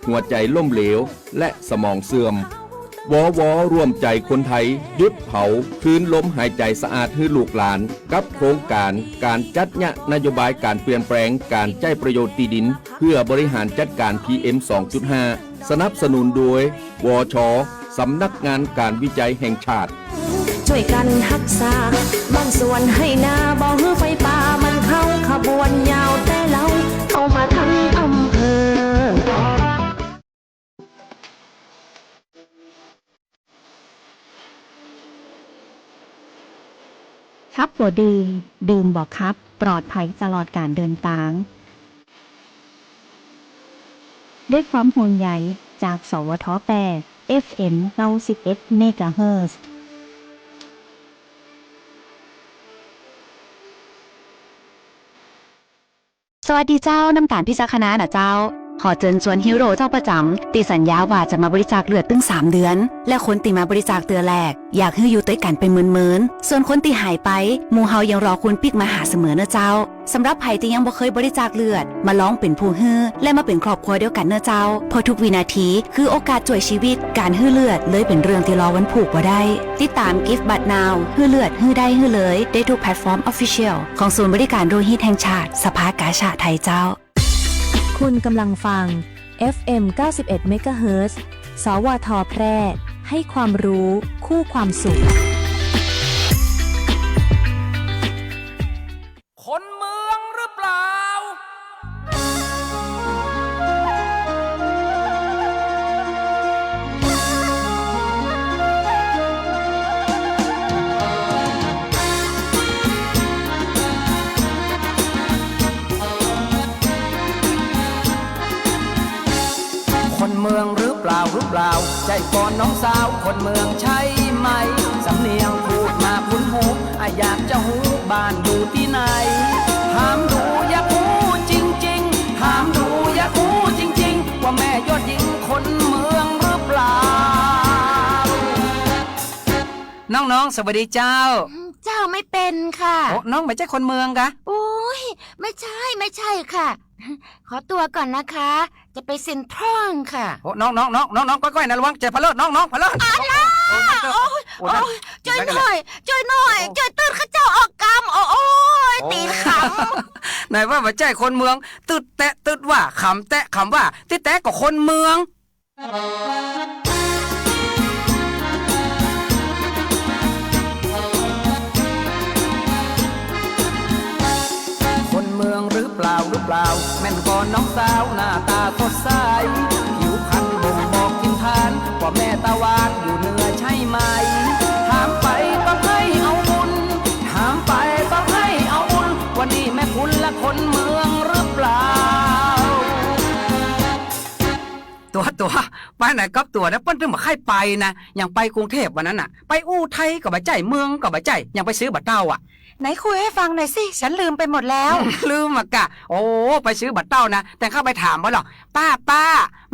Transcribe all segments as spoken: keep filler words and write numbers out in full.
หัวใจ๋ล้มเหลว และสมองเสื่อม วว ร่วมใจ๋คนไทย หยุดเผา คืนลมหายใจ๋สะอาดหื้อลูกหลาน กับโครงก๋าน ก๋านจัดเยียะนโยบายก๋านเปลี่ยนแปลงก๋านใจ๊ประโยชน์ตี้ดิน เพื่อบริหารจัดก๋าน พีเอ็ม สองจุดห้า สนับสนุนโดย วช สำนักงานก๋านวิจัยแห่งชาติ จ้วยกั๋นฮักษา บ้านสวนไฮ่นา บ่หื้อไฟป่ามันเข้า ขบวนยาวแต่เล้า เข้ามาตึงอำเภอ ขับบ่ดื่ม ดื่มบ่ขับ ปลอดภัยตลอดก๋านเดินตาง ด้วยความห่วงใยจาก สวท แปด เอฟเอ็ม เก้าสิบเอ็ด เมกะเฮิรตซ์ สวัสดีเจ้า น้ำตาลพิจักขณานะเจ้า ขอเจิญจวนฮีโร่เจ้าประจ๋ำ ตี้สัญญาว่าจะมาบริจาคเลือดตึงสามเดือน และคนตี้มาบริจาคเตื้อแรก อยากหื้ออยู่ตวยกั๋นไปเมินๆ ส่วนคนตี้หายไป หมู่เฮายังรอคุณปิ๊กมาหาเสมอเน่อเจ้า สำหรับใผตี้ยังบ่เคยบริจาคเลือด มาลองเป๋นผู้หื้อ และมาเป๋นครอบครัวเดียวกั๋นเน่อเจ้า เพราะทุกวินาทีคือโอกาสจ้วยชีวิต ก๋านหื้อเลือดเลยเป๋นเรื่องตี้รอวันผูกบ่ได้ ติดต๋าม Give Blood Now หื้อเลือด หื้อได้ หื้อเลย ได้ทุกแพลตฟอร์ม Official ของศูนย์บริการโลหิตแห่งชาติ สภากาชาดไทยเจ้า คุณกำลังฟัง เอฟเอ็ม เก้าสิบเอ็ด เมกะเฮิรตซ์ สวท แพร่ ให้ความรู้คู่ความสุข คนเมืองหรือเปล่า คนเมืองหรือเปล่า หรือเปล่า ใจ้ก่อน้องสาวคนเมืองใช่ไหม สำเนียงพูดมาคุ้นหู อะ อยากจะฮู้บ้านอยู่ตี้ไหน ถามดูอยากฮู้จริงๆ ถามดูอยากฮู้จริงๆ ว่าแม่ยอดหญิงคนเมืองหรือเปล่า น้องๆ สวัสดีเจ้า อืม เจ้า ไม่เป๋นค่ะ โอ้ น้องบ่ใจ้คนเมืองกา โอ๊ย ไม่ใช่ ไม่ใช่ค่ะ ขอตั๋วก่อนนะคะ จะไปเซ็นทรัลค่ะ โอ้ น้องๆๆๆๆ ก้อยๆ นะ ระวังจะผะเลิด น้องๆ ผะเลิด อะละ โอ๊ย โอ๊ย โอ๊ย จ้วยหน่อย จ้วยหน่อย โอ๊ย จ้วยตุ๊ดข้าเจ้าออกกำ โอ๊ย โอ๊ย ตี๋นขำ ไหนว่าบ่ใจ้คนเมือง ตุ๊ดแต๊ตุ๊ดว่า ขำแต๊ขำว่า ตี้แต๊ก็คนเมือง คนเมืองหรือเปล่า หรือเปล่า แม่นก่อน้องสาวหน้าต๋าสดใส ผิวพรรณบ่งบอกถิ่นฐาน ว่าแม่ตะวาดอยู่เหนือใช่ไหม ถามไปก็ใค่เอาบุญ ถามไปก็ใค่เอาบุญ ว่านี่แม่คุณละคนเมืองหรือเปล่า ตั๋ว ตั๋ว ไปไหนก๊อบตั๋วนะ เปิ้นตึงบ่ใค่ไปนะ อย่างไปกรุงเทพฯ วันนั้นน่ะ ไปอุทัยก็บ่ใจ้ เมืองก็บ่ใจ้ ยังไปซื้อบ่าเต้าอะ ไหนคุยให้ฟังหน่อยสิ ฉันลืมไปหมดแล้ว ลืมอะกะ โอ้ ไปซื้อบ่าเต้านะ แต่เข้าไปถามว่าหรอ ป้า ป้า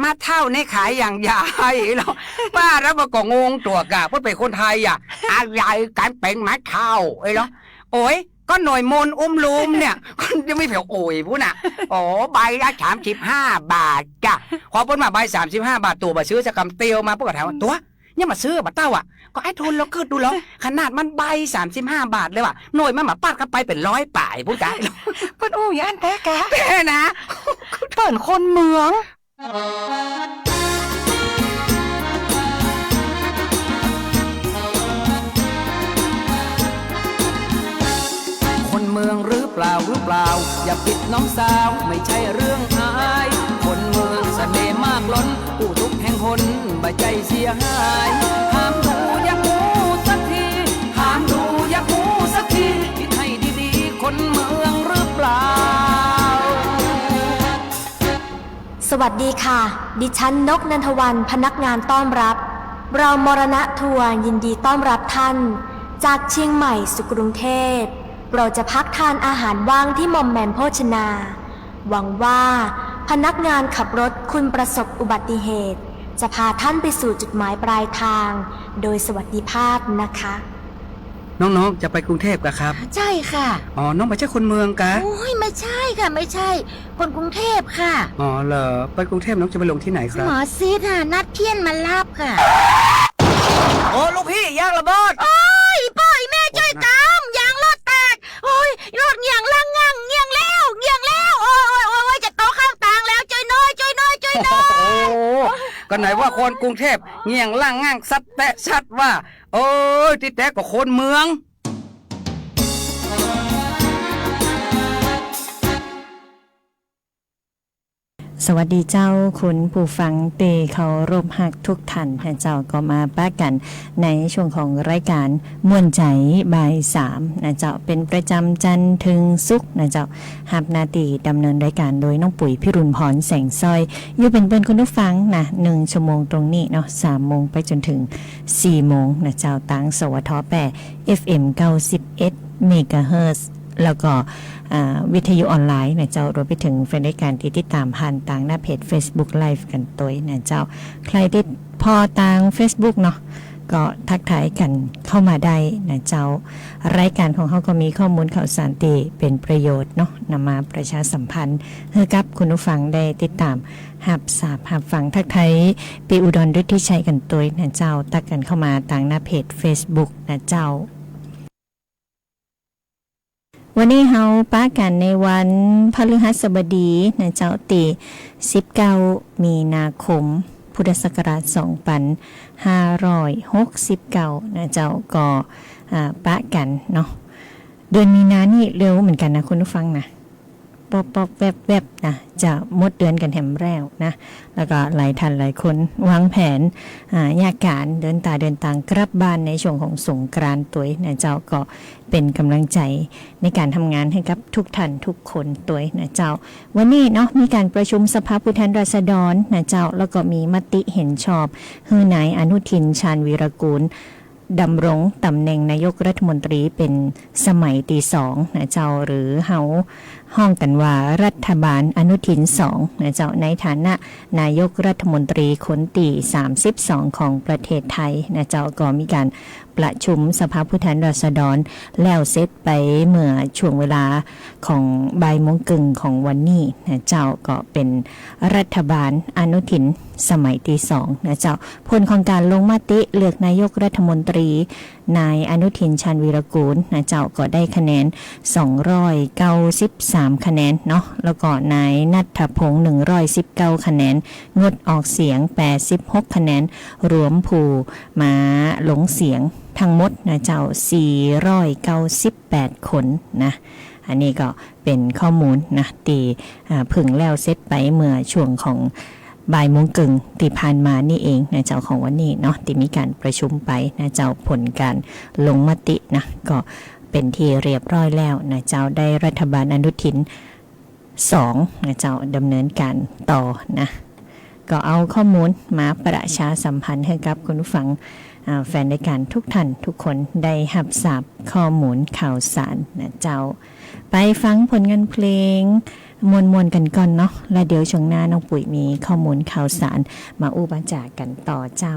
ม่าเถ้านี่ขายอย่างใด หรอ ป้าแล้วมันก็งงตั๋วกะ เปิ้นเป๋นคนไทยอะ อะไรกั๋นเป๋นม่าเถ้า เอ้ยหรอ โอ๊ย ก็หน่วยมนต์อุ้มลูมเนี่ย ก็ยังมีแผวโอยปู้นน่ะ อ๋อ ใบละสามสิบห้าบาทจ้ะ พอเปิ้นว่าใบสามสิบห้าบาท ตั๋วบ่ซื้อสักกำ เตียวมา เปิ้นก็ถามว่า ตั๋ว ยังบ่ซื้อบ่าเต้าอะ ก็ไอ้ทุนลองกึ๊ดดูลอ ขนาดมันใบสามสิบห้าบาทเลยว่ะ หน่วยมันบ่าปัดเข้าไปเป๋นร้อยป๋ายปู้นกะ เปิ้นอู้อย่างอั้นแต๊กะ แต๊นะ เปิ้นคนเมือง คนเมืองหรือเปล่า หรือเปล่า อย่าปิดน้องสาว ไม่ใช่เรื่องอาย คนเมืองเสน่ห์มากล้น กู้ทุกข์แห่งหน บ่ใจ้เสียหาย ถามดูอยากฮู้สักที ถามดูอยากฮู้สักที คิดให้ดีๆ คนเมืองหรือเปล่า สวัสดีค่ะ ดิฉันนกนันทวรรณ พนักงานต้อนรับ เรามรณะทัวร์ยินดีต้อนรับท่าน จากเชียงใหม่สู่กรุงเทพ เราจะพักทานอาหารว่างที่มอมแมมโภชนา หวังว่าพนักงานขับรถคุณประสบอุบัติเหตุ จะพาท่านไปสู่จุดหมายปลายทาง โดยสวัสดิภาพนะคะ น้องๆ จะไปกรุงเทพฯกะครับ ใจ้ค่ะ อ๋อ น้องบ่ใจ้คนเมืองกะ โอ้ย ไม่ใช่ค่ะ ไม่ใช่ คนกรุงเทพฯค่ะ อ๋อเหรอ ไปกรุงเทพฯน้องจะไปลงตี้ไหนครับ หมอชิตค่ะ นัดเพี้ยนมาฮับค่ะ โอ้ ลูกพี่ ยางระเบิด โอ้ย ป้อแม่จ้อยกำ ยางรถแตก โอ้ย รถเหงี่ยงลังงั่ง เหงี่ยงแล้ว เหงี่ยงแล้ว โอ้ย โอ้ย โอ้ย โอ้ย จะตกข้างตางแล้ว จ้วยหน้อย จ้วยหน้อย จ้วยหน้อย โอ้โห กะไหนว่าคนกรุงเทพฯ เหงี่ยงลังงั่ง สัดแต๊สัดว่า โอ้ย ตี้แต๊กะคนเมือง สวัสดีเจ้า คุณผู้ฟังตี้เคารพฮักทุกท่านนะเจ้า ก็มาปะกั๋นในช่วงของรายก๋านม่วนใจ๋บ่ายสามนะเจ้า เป๋นประจ๋ำจันทร์เถิงศุกร์นะเจ้า ฮับหน้าตี้ดำเนินรายก๋านโดยน้องปุ๋ย พิรุณพร แสงสร้อย อยู่เป๋นเปื้อนคุณผู้ฟังนะ นึ่งชั่วโมงตรงนี้เนาะ สามโมงไปจ๋นเถิงสี่โมงนะเจ้า ตาง สวท แป้ เอฟเอ็ม เก้าสิบเอ็ด เมกะเฮิรตซ์ แล้วก็ อ่า วิทยุออนไลน์นะเจ้า รวมไปเถิงแฟนรายก๋านตี้ติดต๋ามผ่านตางหน้าเพจเฟซบุ๊กไลฟ์กั๋นตวยนะเจ้า ใผตี้ผ่อตางเฟซบุ๊กเนาะ ก็ทักทายกั๋นเข้ามาได้นะเจ้า รายก๋านของเฮาก็มีข้อมูลข่าวสารตี้เป๋นประโยชน์เนาะ นำมาประชาสัมพันธ์หื้อกับคุณผู้ฟังได้ติดต๋ามฮับทราบฮับฟัง ทักทายปี้อุดรฤทธิชัยกั๋นตวยนะเจ้า ตั๊กกั๋นเข้ามาตางหน้าเพจเฟซบุ๊กนะเจ้า วันนี้เฮาปะกั๋นในวันพฤหัสบดีนะเจ้า ตี้สิบเก้า มีนาคม พุทธศักราช สองปันห้าร้อยหกสิบเก้า นะเจ้า ก็ อ่า ปะกั๋นเนาะ เดือนมีนานี่เร็วเหมือนกั๋นนะคุณผู้ฟังนะ ป๊อบๆ แวบๆ นะ จะหมดเดือนกั๋นแหมแล้วนะ แล้วก็หลายท่านหลายคนวางแผน อ่า เยียะก๋านเดินต๋าเดินตางกลับบ้านในช่วงของสงกรานต์ตวยนะเจ้า ก็เป๋นก๋ำลังใจ๋ในก๋านทำงานหื้อกับทุกท่านทุกคนตวยนะเจ้า วันนี้เนาะ มีก๋านประชุมสภาผู้แทนราษฎรนะเจ้า แล้วก็มีมติเห็นชอบหื้อนายอนุทิน ชาญวีรกูล ดำรงต๋ำแหน่งนายกรัฐมนตรีเป๋นสมัยตี้สองนะเจ้า หรือเฮาฮ้องกั๋นว่ารัฐบาลอนุทินสองนะเจ้า ในฐานะนายกรัฐมนตรีคนตี้สามสิบสองของประเทศไทยนะเจ้า ก็มีก๋านประชุมสภาผู้แทนราษฎรแล้วเสร็จไปเมื่อช่วงเวลาของบ่ายโมงเกิ่งของวันนี้นะเจ้า ก็เป๋นรัฐบาลอนุทินสมัยตี้สองนะเจ้า ผลของก๋านลงมติเลือกนายกรัฐมนตรี นายอนุทิน ชาญวีรกูลนะเจ้า ก็ได้คะแนน สองร้อยเก้าสิบสาม คะแนนเนาะ แล้วก็นายณัฐพงษ์ หนึ่งร้อยสิบเก้า คะแนน งดออกเสียง แปดสิบหก คะแนน รวมผู้มาลงเสียงตึงหมดนะเจ้า สี่ร้อยเก้าสิบแปด คนนะ อันนี้ก็เป๋นข้อมูลนะ ตี้ อ่า เพิ่งแล้วเสร็จไปเมื่อช่วงของบ่ายโมงเกิ่งตี้ผ่านมานี่เองนะเจ้า ของวันนี้เนาะ ตี้มีก๋านประชุมไปนะเจ้า ผลก๋านลงมตินะ ก็เป๋นตี้เรียบร้อยแล้วนะเจ้า ได้รัฐบาลอนุทินสองนะเจ้า ดำเนินก๋านต่อนะ ก็เอาข้อมูลมาประชาสัมพันธ์หื้อกับคุณผู้ฟัง อ่า แฟนรายก๋านทุกท่านทุกคนได้ฮับทราบข้อมูลข่าวสารนะเจ้า ไปฟังผลงานเพลงม่วนๆ กั๋นก่อนเนาะ แล้วเดี๋ยวช่วงหน้าน้องปุ๋ยมีข้อมูลข่าวสารมาอู้มาจ๋ากั๋นต่อเจ้า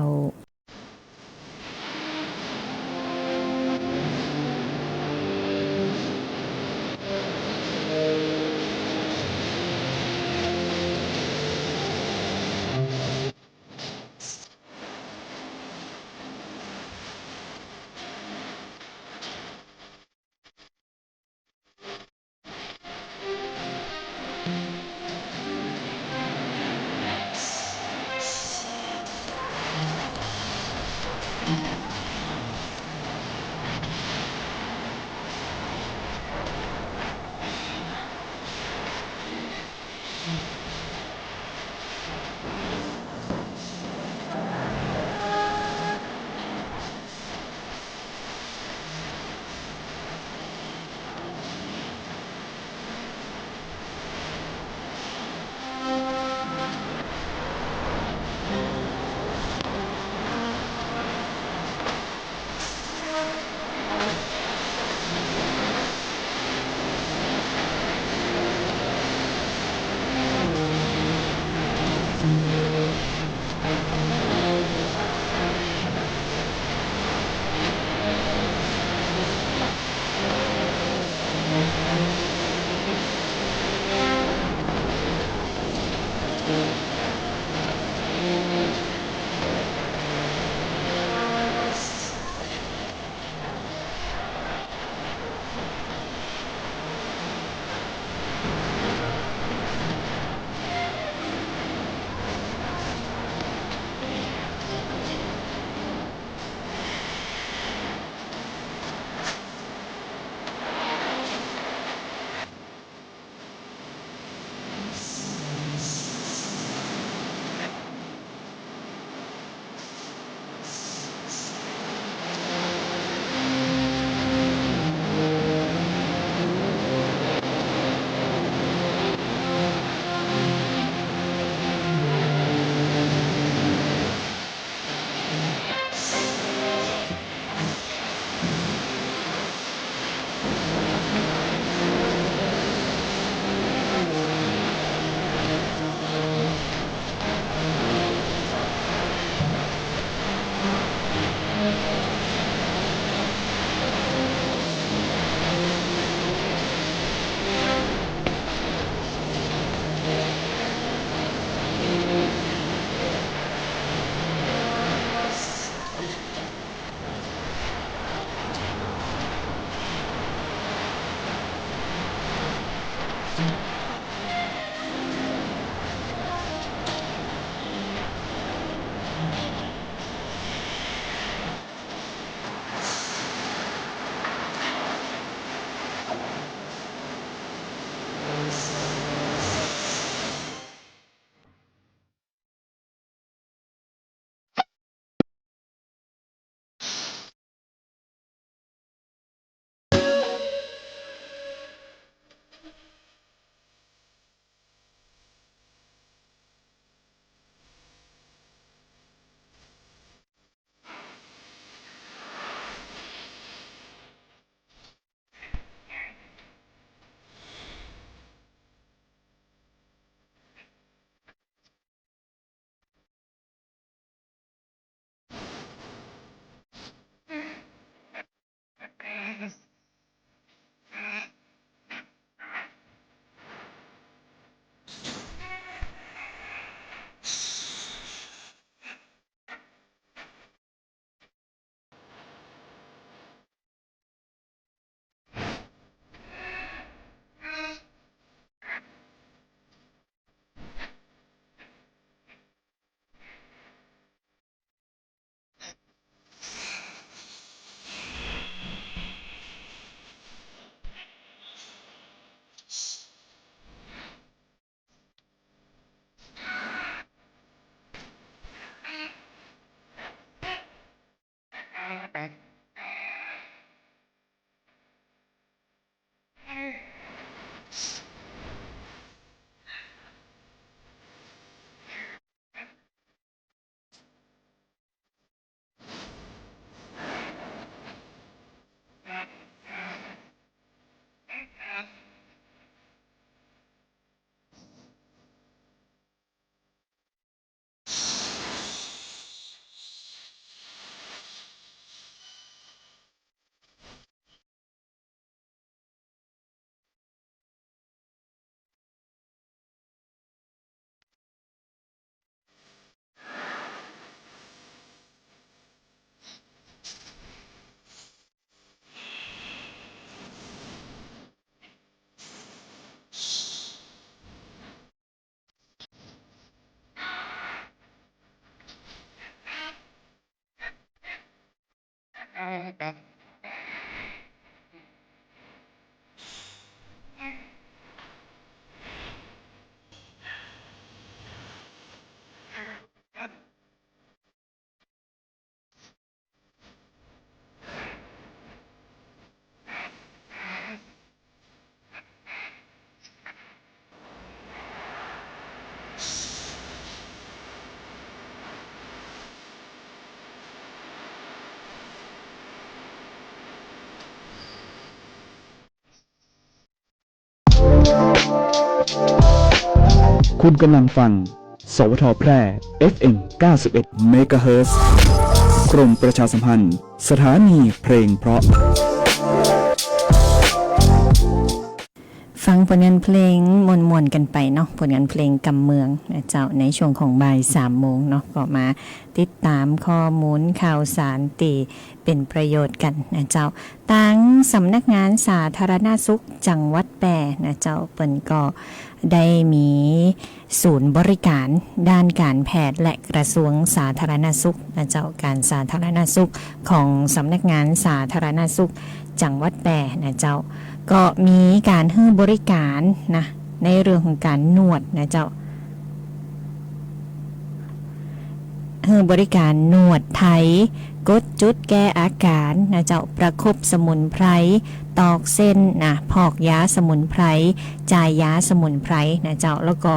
คุณกำลังฟัง สวท แพร่ เอฟเอ็ม เก้าสิบเอ็ด เมกะเฮิรตซ์ กรมประชาสัมพันธ์ สถานีเพลงเพราะ ฟังผลงานเพลงม่วนๆ กั๋นไปเนาะ ผลงานเพลงกำเมืองนะเจ้า ในช่วงของบ่ายสามโมงเนาะ ก็มาติดต๋ามข้อมูลข่าวสารตี้เป๋นประโยชน์กั๋นนะเจ้า ตางสำนักงานสาธารณสุขจังหวัดแป้นะเจ้า เปิ้นก็ได้มีศูนย์บริการด้านการแพทย์และกระทรวงสาธารณสุขนะเจ้า การสาธารณสุขของสำนักงานสาธารณสุขจังหวัดแป้นะเจ้า ก็มีก๋านหื้อบริการนะ ในเรื่องของก๋านนวดนะเจ้า หื้อบริการนวดไถ กดจุดแก้อาก๋านนะเจ้า ประคบสมุนไพร ตอกเส้นนะ พอกยาสมุนไพร จ่ายยาสมุนไพรนะเจ้า แล้วก็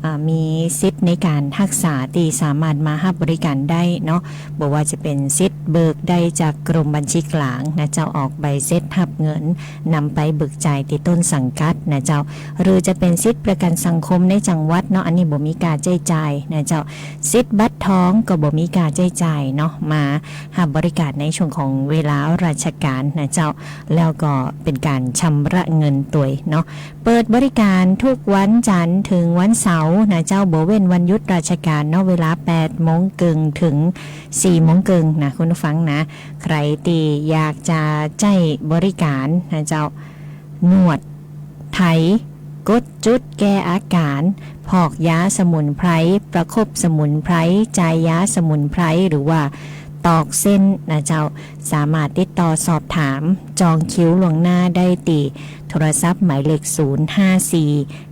อ่า มีสิทธิ์ในก๋านฮักษาตี้สามารถมาฮับบริการได้เนาะ บ่ว่าจะเป๋นสิทธิ์เบิกได้จากกรมบัญชีก๋างนะเจ้า ออกใบเสร็จฮับเงิน นำไปเบิกจ่ายตี้ต้นสังกัดนะเจ้า หรือจะเป๋นสิทธิ์ประกันสังคมในจังหวัดเนาะ อันนี้บ่มีค่าใจ๊จ่ายนะเจ้า สิทธิ์บัตรทองก็บ่มีค่าใจ๊จ่ายเนาะ มาฮับบริการในช่วงของเวลาราชการนะเจ้า แล้วก็เป๋นก๋านชำระเงินตวยเนาะ เปิดบริการทุกวันจันทร์เถิงวันเสาร์นะเจ้า บ่เว้นวันหยุดราชการเนาะ เวลาแปดโมงเกิ่งเถิงสี่โมงเกิ่งนะ คุณผู้ฟังนะ ใผตี้อยากจะใจ๊บริการนะเจ้า นวด ไถ กดจุดแก้อาก๋าน พอกยาสมุนไพร ประคบสมุนไพร จ่ายยาสมุนไพร หรือว่าตอกเส้นนะเจ้า สามารถติดต่อสอบถาม จองคิวล่วงหน้าได้ตี้โทรศัพท์หมายเลข ศูนย์ห้าสี่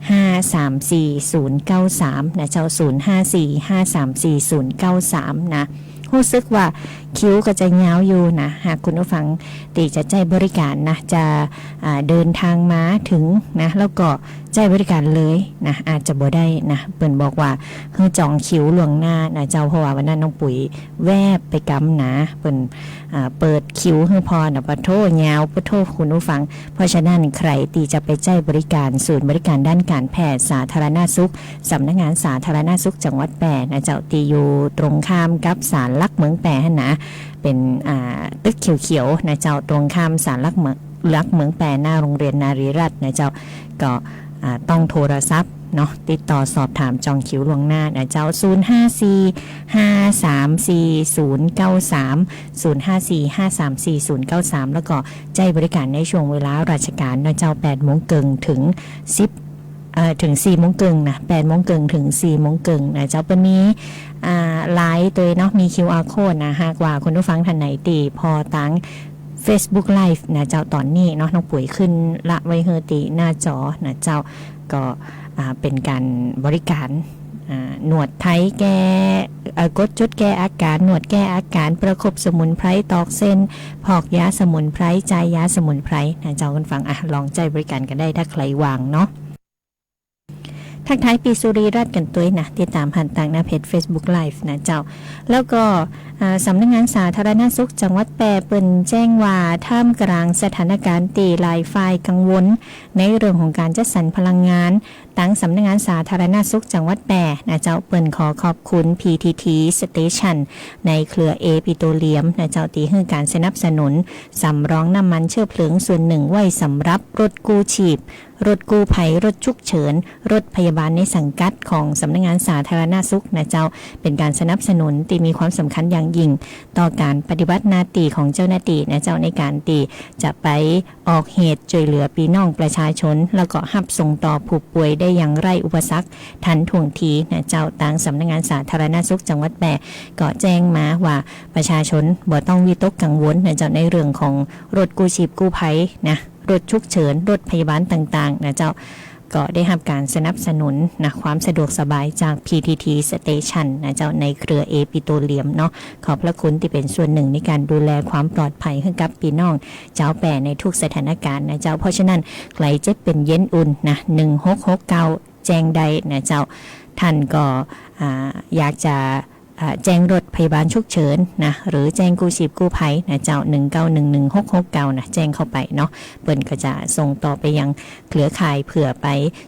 ห้าสามสี่ ศูนย์เก้าสาม นะเจ้า ศูนย์ห้าสี่ ห้าสามสี่ ศูนย์เก้าสาม นะ ฮู้สึกว่าคิวก็จะยาวอยู่นะ หากคุณผู้ฟังตี้จะใจ๊บริการนะ จะ อ่า เดินทางมาเถิงนะ แล้วก็ใจ๊บริการเลยนะ อาจจะบ่ได้นะ เปิ้นบอกว่าหื้อจองคิวล่วงหน้านะเจ้า เพราะว่าวันนั้นน้องปุ๋ยแวบไปกำนะ เปิ้น อ่า เปิดคิวหื้อผ่อนะ ปะโท้ ยาว ปะโท้ คุณผู้ฟัง เพราะฉะนั้นใผตี้จะไปใจ๊บริการศูนย์บริการด้านการแพทย์สาธารณสุข สำนักงานสาธารณสุขจังหวัดแป้นะเจ้า ตี้อยู่ตรงข้ามกับศาลหลักเมืองแป้หั้นนะ เป๋น อ่า ตึกเขียวๆ นะเจ้า ตรงข้ามศาลหลักเมือง หลักเมืองแป้ หน้าโรงเรียนนารีรัตน์นะเจ้า ก็ อ่า ต้องโทรศัพท์เนาะ ติดต่อสอบถามจองคิวล่วงหน้านะเจ้า ศูนย์ห้าสี่ ห้าสามสี่ ศูนย์เก้าสาม ศูนย์ห้าสี่ ห้าสามสี่ ศูนย์เก้าสาม แล้วก็ใจ๊บริการในช่วงเวลาราชการนะเจ้า แปดโมงเกิ่งเถิงสิบ เอ่อ เถิงสี่โมงเกิ่งนะ แปดโมงเกิ่งเถิงสี่โมงเกิ่งนะเจ้า เปิ้นมี อ่า ไลน์ตวยเนาะ มี คิวอาร์ โค้ดนะ หากว่าคุณผู้ฟังท่านไหนตี้ผ่อตางเฟซบุ๊กไลฟ์นะเจ้า ต๋อนนี้เนาะ น้องปุ๋ยขึ้นละไว้หื้อตี้หน้าจอนะเจ้า ก็ อ่า เป๋นก๋านบริการ อ่า นวดไถแก้ เอ่อ กดจุดแก้อาก๋าน นวดแก้อาก๋าน ประคบสมุนไพร ตอกเส้น พอกยาสมุนไพร จ่ายยาสมุนไพรนะเจ้า คุณผู้ฟัง อ่ะ ลองใจ๊บริการกั๋นได้ถ้าใผว่างเนาะ ทักทายปี้สุรีรัตน์กั๋นตวยนะ ติดต๋ามผ่านตางหน้าเพจเฟซบุ๊กไลฟ์นะเจ้า แล้วก็ อ่า สำนักงานสาธารณสุขจังหวัดแป้เปิ้นแจ้งว่า ท่ามกลางสถานการณ์ตี้หลายฝ่ายกังวลในเรื่องของก๋านจัดสรรพลังงาน ตางสำนักงานสาธารณสุขจังหวัดแป้นะเจ้า เปิ้นขอขอบคุณ พีทีที สเตชัน ในเครือเอปิโตรเลียมนะเจ้า ตี้หื้อก๋านสนับสนุนสำรองน้ำมันเชื้อเพลิงส่วนนึ่งไว้สำหรับรถกู้ชีพ รถกู้ภัย รถฉุกเฉิน รถพยาบาลในสังกัดของสำนักงานสาธารณสุขนะเจ้า เป๋นก๋านสนับสนุนตี้มีความสำคัญอย่างยิ่งต่อก๋านปฏิบัติหน้าตี้ของเจ้าหน้าตี้นะเจ้า ในก๋านตี้จะไปออกเหตุจ้วยเหลือปี้น้องประชาชน แล้วก็ฮับส่งต่อผู้ป่วยได้อย่างไร้อุปสรรคทันท่วงทีนะเจ้า ตางสำนักงานสาธารณสุขจังหวัดแป้ก็แจ้งมาว่าประชาชนบ่ต้องวิตกกังวลนะเจ้า ในเรื่องของรถกู้ชีพกู้ภัยนะ รถฉุกเฉิน รถพยาบาลต่างๆ นะเจ้า ก็ได้ฮับก๋านสนับสนุนนะ ความสะดวกสบายจาก พีทีที สเตชัน นะเจ้า ในเครือเอปิโตรเลียมเนาะ ขอบพระคุณตี้เป๋นส่วนนึ่งในก๋านดูแลความปลอดภัยหื้อกับปี้น้องจาวแป้ในทุกสถานการณ์นะเจ้า เพราะฉะนั้นใผเจ็บเป๋นเย็นอุ่นนะ หนึ่งหกหกเก้า แจ้งได้นะเจ้า ต้านก็ อ่า อยากจะ อ่า แจ้งรถพยาบาลฉุกเฉินนะ หรือแจ้งกู้ชีพกู้ภัยนะเจ้า หนึ่งเก้าหนึ่งหนึ่งหกหกเก้า นะ แจ้งเข้าไปเนาะ เปิ้นก็จะส่งต่อไปยังเครือข่ายเพื่อไป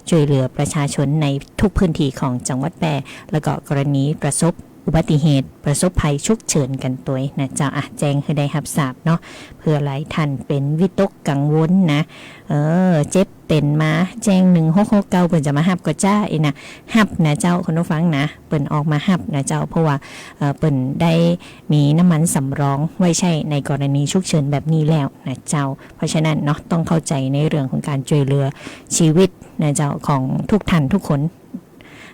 ช่วยเหลือประชาชนในทุกพื้นที่ของจังหวัดแป้ แล้วก็กรณีประสบอุบัติเหตุ ประสบภัยฉุกเฉินกั๋นตวยนะเจ้า อ่ะ แจ้งหื้อได้ฮับทราบเนาะ เผื่อหลายท่านเป๋นวิตกกังวลนะ เออ เจ็บเป๋นมา แจ้งหนึ่งหกหกเก้า เปิ้นจะมาฮับก่อจ๊าอี้นะ ฮับนะเจ้า คุณผู้ฟังนะ เปิ้นออกมาฮับนะเจ้า เพราะว่า เอ่อ เปิ้นได้มีน้ำมันสำรองไว้ใช้ในกรณีฉุกเฉินแบบนี้แล้วนะเจ้า เพราะฉะนั้นเนาะ ต้องเข้าใจในเรื่องของการช่วยเหลือชีวิตนะเจ้า ของทุกท่านทุกคน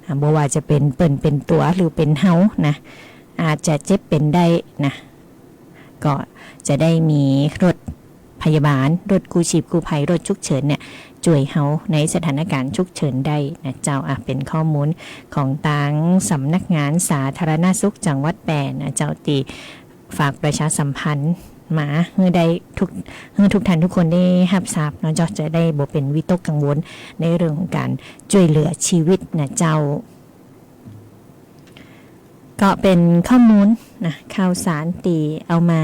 อ่า บ่ว่าจะเป๋นเปิ้นเป๋นตั๋วหรือเป๋นเฮานะ อาจจะเจ็บเป๋นได้นะ ก็จะได้มีรถพยาบาล รถกู้ชีพกู้ภัย รถฉุกเฉินเนี่ย ช่วยเฮาในสถานการณ์ฉุกเฉินได้นะเจ้า อ่ะ เป๋นข้อมูลของตางสำนักงานสาธารณสุขจังหวัดแป้นะเจ้า ตี้ฝากประชาสัมพันธ์มาหื้อได้ทุก หื้อทุกท่านทุกคนได้ฮับทราบเนาะเจ้า จะได้บ่เป๋นวิตกกังวลในเรื่องของการช่วยเหลือชีวิตนะเจ้า ก็เป๋นข้อมูลนะ ข่าวสารตี้เอามา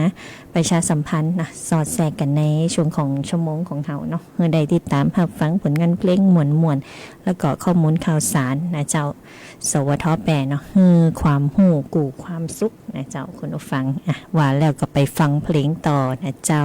ประชาสัมพันธ์นะ สอดแทรกกั๋นในช่วงของชั่วโมงของเฮาเนาะ หื้อได้ติดต๋ามฮับฟังผลงานเพลงม่วนๆ แล้วก็ข้อมูลข่าวสารนะเจ้า สวท.แป้เนาะ หื้อความฮู้กู้ความสุขนะเจ้า คุณผู้ฟัง อ่ะ ว่าแล้วก็ไปฟังเพลงต่อนะเจ้า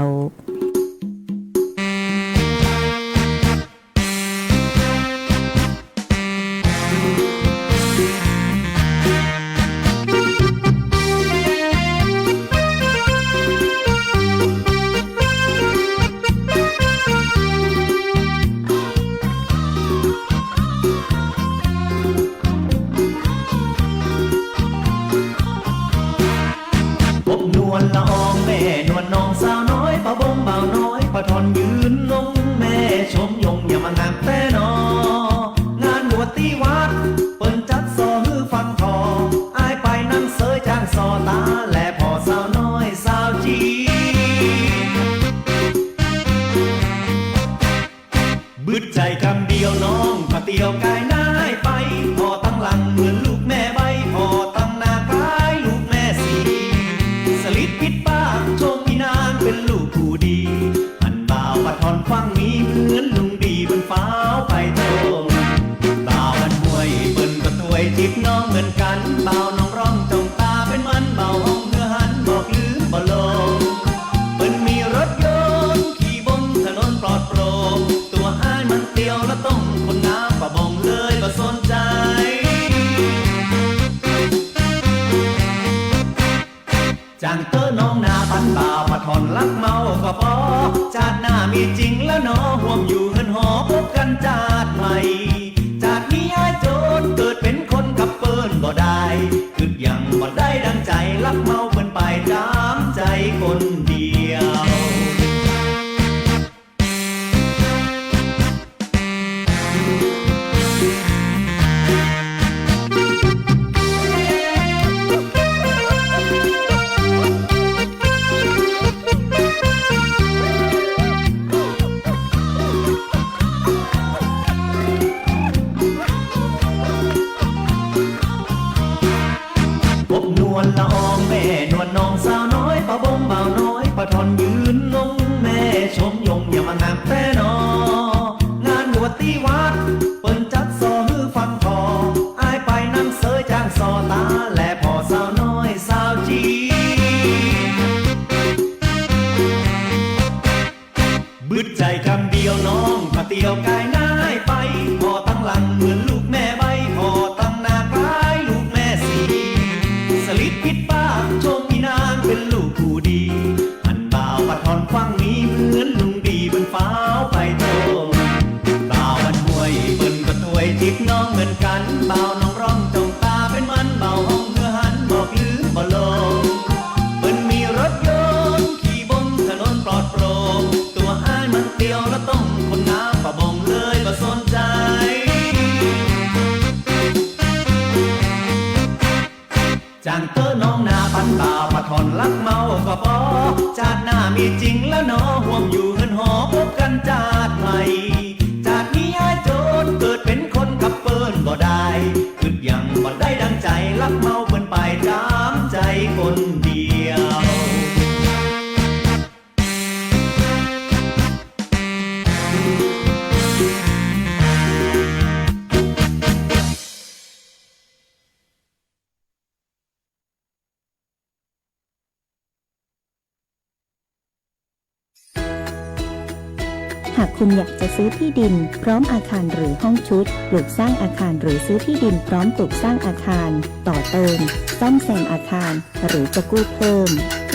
ปบนวลละอองแม่นวลน้องสาวน้อย ปะบงบ่าวน้อย ปะถ่อนยืนลง แม่ชมยงอย่ามางามแต๊หนอ งานบวชตี้วัด เปิ้นจัดซอหื้อฟังผ่อ อ้ายไปนั่งเสยจ้างซอต๋า และผ่อสาวน้อยสาวจี๋ บึดใจ๋กำเดียวน้อง ปะเตียวก๋ายหน้าอ้ายไป ผ่อตังหลังเหมือนลูกแม่ใบ้ ผ่อตังหน้าคล้ายลูกแม่สี สลิดปิดปากชมอีนางเป๋นลูกผู้ดี หันบ่าวปะถ่อนฟังมี เหมือนลุงดีเปิ้นฟ้าวไปตรง บ่าวบ้านห้วยเปิ้นก็ตวยจีบน้องเหมือนกั๋น บ่าวน้องร้องจ้องต๋าเป๋นมัน บ่าวฮ้องหื้อหันบอกลืมบ่ลง เปิ้นมีรถยนต์ขี่บนถนนปลอดโปร่ง ตั๋วอ้ายมันเตียวละต้อง คนหน้าปะบงเลยบ่สนใจ๋ จ้างเต๊อะน้องนาปันบ่าวปะถ่อนลักเมาก็ปอ จาติหน้ามีจริงแล้วหนอ ฮ่วมอยู่เฮือนหอปบกั๋นจาติใหม่ จาตินี้อ้ายจนเกิดเป๋นคนกับเปิ้นบ่ได้ กึ๊ดยังบ่ได้ดังใจ๋ ลักเมาเปิ้นไปต๋ามใจ๋คนเดียว ปบนวลละอองแม่นวลน้องสาวน้อย ปะบงบ่าวน้อย ปะถ่อนยืนลง แม่ชมยงอย่ามางามแต๊หนอ งานบวชตี้วัด เปิ้นจัดซอหื้อฟังผ่อ อ้ายไปนั่งเสยจ้างซอต๋า และผ่อสาวน้อยสาวจี๋ บึดใจ๋กำเดียวน้อง ปะเตียวก๋ายหน้าอ้ายไป ผ่อตังหลังเหมือนลูกแม่ใบ้ ผ่อตังหน้าคล้ายลูกแม่สี สลิดปิดปากชมอีนางเป๋นลูกผู้ดี หันบ่าวปะถ่อนฟังมี เหมือนลุงดีเปิ้นฟ้าวไปตรง บ่าวบ้านห้วยเปิ้นก็ตวยจีบน้องเหมือนกั๋น บ่าวน้องร้องจ้องต๋าเป๋นมัน บ่าวฮ้องหื้อหันบอกลืมบ่ลง เปิ้นมีรถยนต์ขี่บนถนนปลอดโปร่ง ตั๋วอ้ายมันเตียวละต้อง คนหน้าปะบงเลยบ่สนใจ๋ จ้างเต๊อะน้องนาปันบ่าวปะถ่อนลักเมาก็ปอ จาติหน้ามีจริงแล้วหนอ ฮ่วมอยู่เฮือนหอปบกั๋นจาติใหม่ จาตินี้อ้ายจนเกิดเป๋นคนกับเปิ้นบ่ได้ กึ๊ดยังบ่ได้ดังใจ๋ ลักเมาเปิ้นไปต๋า หากคุณอยากจะซื้อที่ดินพร้อมอาคารหรือห้องชุด ปลูกสร้างอาคาร หรือซื้อที่ดินพร้อมปลูกสร้างอาคาร ต่อเติม ซ่อมแซมอาคาร หรือจะกู้เพิ่ม